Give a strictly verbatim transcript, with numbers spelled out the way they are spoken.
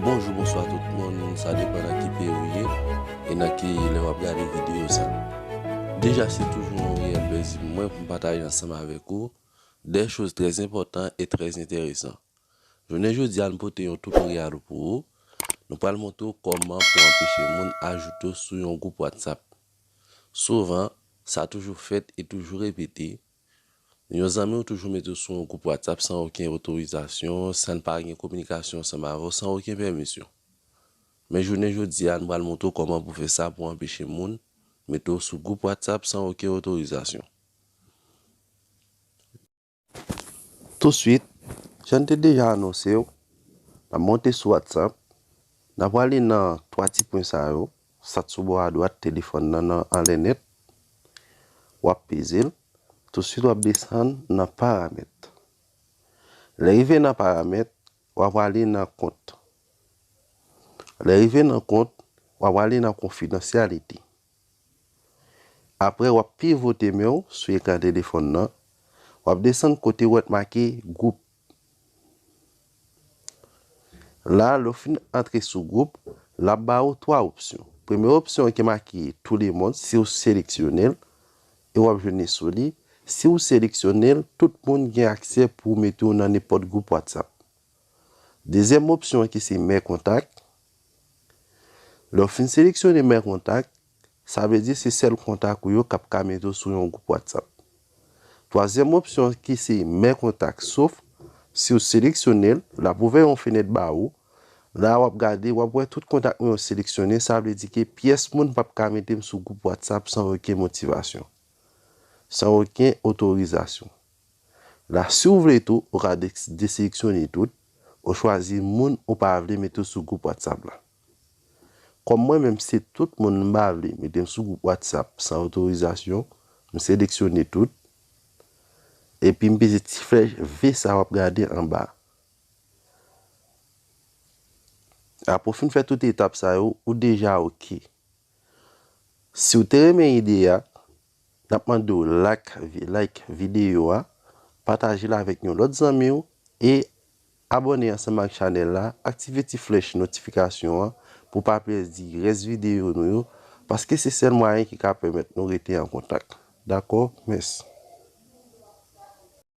Bonjou, bonswa tout moun, sa depann nan ki peyi ou ye e nan ki lè w ap gade videyo sa. Deja, se toujou yon reyèl plezi pou mwen pou m pataje ansanm avèk ou de choz trè enpòtan e trè enteresan. Jounen jodi a, nou pote yon tutorial pou ou. Nou pral montre w kòman pou anpeche moun ajoute w sou yon gwoup WhatsApp. Souvan, sa toujou fèt e toujou repete. Yon zanmi w toujou mete w sou yon gwoup WhatsApp san okenn otorizasyon, san l pa gen kominikasyon ansanm avè w, san okenn pèmisyon. Men jounen jodi a, nou pral montre w kòman pou fè sa pou anpeche moun mete w sou gwoup WhatsApp san okenn otorizasyon. Touswit, jan n te deja anonse w, n ap monte sou WhatsApp, n ap prale nan twa ti pwen sa yo, sa t sou bò adwat telefòn nan, nan anlè nèt, w ap peze l, touswit w ap desann nan paramèt. Lè rive nan paramèt, w ap prale nan kont. Lè rive nan kont, w ap prale nan konfidansyalite. Apre, w ap pivote men w sou ekran telefòn nan, w ap desann kote w wè t make gwoup. La, lè w fin antre sou gwoup, l ap ba ou twa opsyon. Premye opsyon an ki make tout le monde, si w seleksyone l, e w ap jwenn li sou li. Si w seleksyone l, tout moun gen aksè pou w mete w nan nenpòt gwoup WhatsApp. Dezyèm opsyon an ki se Mes contacts. Lè w fin seleksyone Mes contacts, sa vle di se sèl kontak ou yo k ap ka mete w sou yon gwoup WhatsApp. Twazyèm opsyon an ki se Mes contacts sauf, si w seleksyone l, l ap ouvè yon fenèt ba ou. La w ap gade, w ap wè tout kontak mwen yo seleksyone, sa vle di ke pyès moun p ap ka mete m sou gwoup WhatsApp san okenn motivasyon, san okenn otorizasyon. La, si w vle tou, ou ka de-, deseleksyone tout, ou chwazi moun ou pa vle mete w sou gwoup WhatsApp la. Kòm mwen menm, se tout moun m pa vle mete m sou gwoup WhatsApp san otorizasyon, m seleksyone tout, epi m peze ti flèch ve sa w ap gade anba. Apre w fin fè tout etap sa yo, ou deja oke. Si w te renmen ide a, n ap mande w like, vi-, like videyo a, pataje l avèk yon lòt zanmi w e abòne ansanm ak chanèl la, aktive ti flèch notifikasyon an pou w pa pèdi rès videyo nou yo, paske se sèl mwayen ki ka pèmèt nou rete an kontak. Dakò? Mèsi.